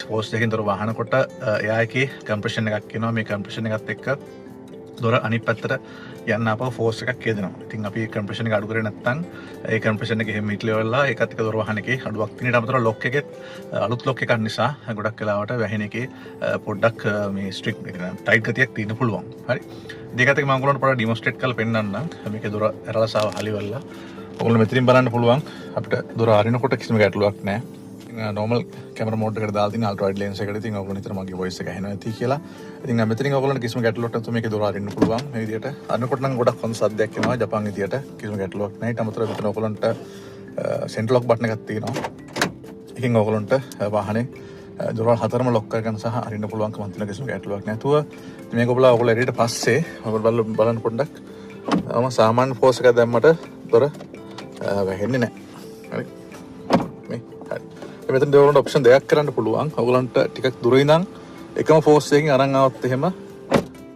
Force එකකින් දොර වහනකොට එයා එකේ කම්ප්‍රෙෂන් එකක් එනවා. මේ කම්ප්‍රෙෂන් එකත් එක්ක දොර අනිත් පැත්තට යන්න ආපහු ෆෝස් එකක් හදනවා. ඉතින් අපි කම්ප්‍රෙෂන් එක අඩු කරේ නැත්නම් ඒ කම්ප්‍රෙෂන් එක එහෙම හිටලා වෙලා ඒකත් එක්ක දොර වහන එකේ අඩුවක් තියෙන. ඊට අමතරව ලොක් එකෙත් අලුත් ලොක් එකක් නිසා ගොඩක් වෙලාවට වැහෙන එකේ පොඩ්ඩක් මේ ස්ට්‍රික්ට් එක නෑ ටයිට් ගතියක් තියෙන්න පුළුවන්. හරි. ඉතින් ඒකත් එක්ක මම ඔයගොල්ලන්ට පොඩ්ඩක් ඩෙමොන්ස්ට්‍රේට් කරලා පෙන්නන්නම්. මේකේ දොර ඇරලා සහ වහලි වෙලා ඔයගොල්ලෝ මෙතනින් බලන්න පුළුවන් අපිට දොර අරිනකොට කිසිම ගැටලුවක් නෑ. නෝමල් කැමරා මෝඩ් එකට දාලා තියෙන අල්ට්‍රා වයිඩ් ලෙන්ස් එකට. ඉතින් ඔයගොල්ලෝ නිතර මගේ වොයිස් එක ඇහෙනවා ඇති කියලා. ඉතින් මෙතනින් ඔයගොල්ලන්ට කිසිම ගැටලුවක් නැතුව මේකේ දොර අරින්න පුළුවන්. මේ විදියට අරිනකොට නම් ගොඩක් හොඳ සද්දයක් එනවා ජපාන් විදියට. කිසිම ගැටලුවක් නෑ. ඊට අමතරව මෙතන ඔයගොල්ලන්ට සෙන්ටර් ලොක් බටන් එකක් තියෙනවා. එකෙන් ඔයගොල්ලන්ට වාහනේ දොරවල් හතරම ලොක් කරගන්න සහ අරින්න පුළුවන්කම තියෙන කිසිම ගැටලුවක් නැතුව. ඉතින් මේක ඔයගොල්ලෝ ඔයගොල්ලෝ එළියට පස්සේ ඔයගොල්ලෝ බලන්න පොඩ්ඩක්. මම සාමාන්‍ය ෆෝස් එකක් දැම්මට දොර වැහෙන්නේ නෑ. හරි. මේ හරි. මෙතන ඔයගොල්ලන්ට ඔප්ෂන් දෙකක් කරන්න පුළුවන්. ඔයගොල්ලන්ට ටිකක් දුර ඉඳන් එකම ෆෝස් එකකින් අරන් ආවොත් එහෙම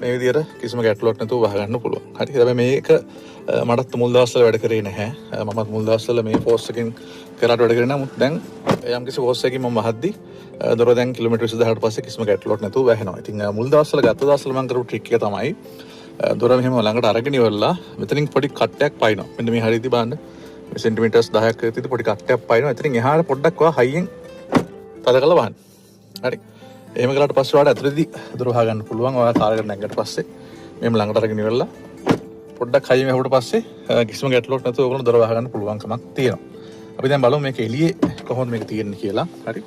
මේ විදියට කිසිම ගැටලුවක් නැතුව වහගන්න පුළුවන්. හරි. හැබැයි මේක මටත් මුල් දවස්වල වැඩ කරේ නැහැ. මමත් මුල් දවස්වල මේ ෆෝස් එකෙන් කරාට වැඩ කරේ නැහැ. නමුත් දැන් යම්කිසි ෆෝස් එකකින් මම වහද්දි දොර දැන් කිලෝමීටර් 20000කට පස්සේ කිසිම ගැටලුවක් නැතුව වැහෙනවා. ඉතින් මුල් දවස්වල ගත දවස්වල මම කරපු ට්‍රික් එක තමයි දොර මෙහෙම ළඟට අරගෙන ඉවරලා මෙතනින් පොඩි කට්ටයක් පයින්නවා. මෙන්න මේ හරියදී බලන්න. මේ සෙන්ටිමීටර්ස් 10ක් විතර පොඩි කට්ටයක් පයින්නවා. එතනින් එහාට පොඩ්ඩක් ඔයා හයියෙන් තද කරලා වහන්න. හරි. එහෙම කළාට පස්සේ ඔයාලට ඇතුළේදී දොර වහ ගන්න පුළුවන්. ඔයා කාර් එකට නැග්ගට පස්සේ මෙහෙම ළඟට අරගෙන ඉවරලා පොඩ්ඩක් හයියෙන් වැහුවට පස්සේ කිසිම ගැටලුවක් නැතුව ඔයගොල්ලෝ දොර වහ ගන්න පුළුවන්කමක් තියෙනවා. අපි දැන් බලමු මේක එළියේ කොහොමද මේක තියෙන්නේ කියලා. හරි.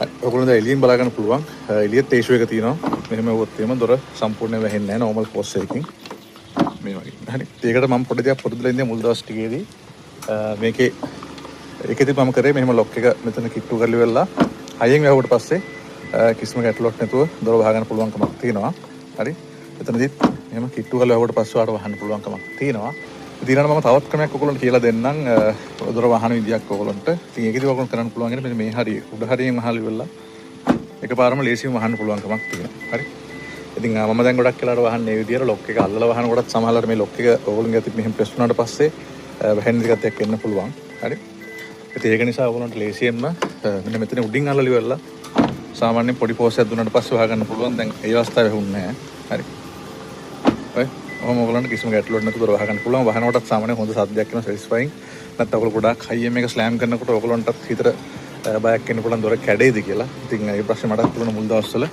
හරි. ඔයගොල්ලෝ දැන් එළියෙන් බලා ගන්න පුළුවන්. එළියෙත් ටේෂු එක තියෙනවා. මෙහෙම වුවොත් එහෙම දොර සම්පූර්ණයෙන් වැහෙන්නේ නැහැ නෝමල් ෆෝස් එකකින්. මේ වගේ. හරි. ඒකට මම පොඩි දෙයක් පුරුදු වෙලා ඉන්නේ මුල් දවස් ටිකේදී. මේකේ ඒකෙදි මම කරේ මෙහෙම ලොක් එක මෙතන කිට්ටු කරලා ඉවරලා හයියෙන් වැහුවට පස්සේ කිසිම ගැටලුවක් නැතුව දොර වහගන්න පුළුවන්කමක් තියෙනවා. හරි. එතනදිත් මෙහෙම කිට්ටු කරලා වැහුවට පස්සේ ඔයාලට වහන්න පුළුවන්කමක් තියෙනවා. ඉතින් ඊළඟට මම තවත් ක්‍රමයක් ඔයගොල්ලන්ට කියලා දෙන්නම්. දොර වහන විදියක් ඔයගොල්ලන්ට. ඉතින් ඒකෙදි ඔයගොල්ලන් කරන්න පුළුවන් ඉන්නේ මෙන්න මේ හරිය උඩ හරියෙන් වහලා ඉවරලා එකපාරම ලේසියෙන් වහන්න පුළුවන්කමක් තියෙනවා. හරි. ඉතින් මම දැන් ගොඩක් වෙලාවට වහන්නේ මේ විදියට ලොක් එක අල්ලලා වහන කොටත් සමහරවිට මේ ලොක් එක ඔයගොල්ලන්ගේ අතින් මෙහෙම ප්‍රෙස් වුණාට පස්සේ වැහෙන ගතියක් එන්න පුළුවන්. හරි. ඉතින් ඒක නිසා ඔයගොල්ලන්ට ලේසියෙන්ම මෙන්න මෙතන උඩින් අල්ලලා ඉවරලා සාමාන්‍යයෙන් පොඩි ෆෝස් එකක් දුන්නාට පස්සේ වහගන්න පුළුවන්. දැන් ඒ අවස්ථාවේ වැහුන්නේ නැහැ. හරි. ඔය ඔහොම ඔයගොල්ලන්ට කිසිම ගැටලුවක් නැතුව දොර වහගන්න පුළුවන්. වහනකොටත් සාමාන්‍යයෙන් හොඳ සද්දයක් එනවා සැටිස්ෆයින්. නැත්නම් ඔයගොල්ලෝ ගොඩාක් හයියෙන් මේක ස්ලෑම් කරනකොට ඔයගොල්ලන්ටත් හිතට බයක් එන්න පුළුවන් දොර කැඩේද කියලා. ඉතින් ඒ ප්‍රශ්නේ මටත් තිබුණා මුල් දවස්වල.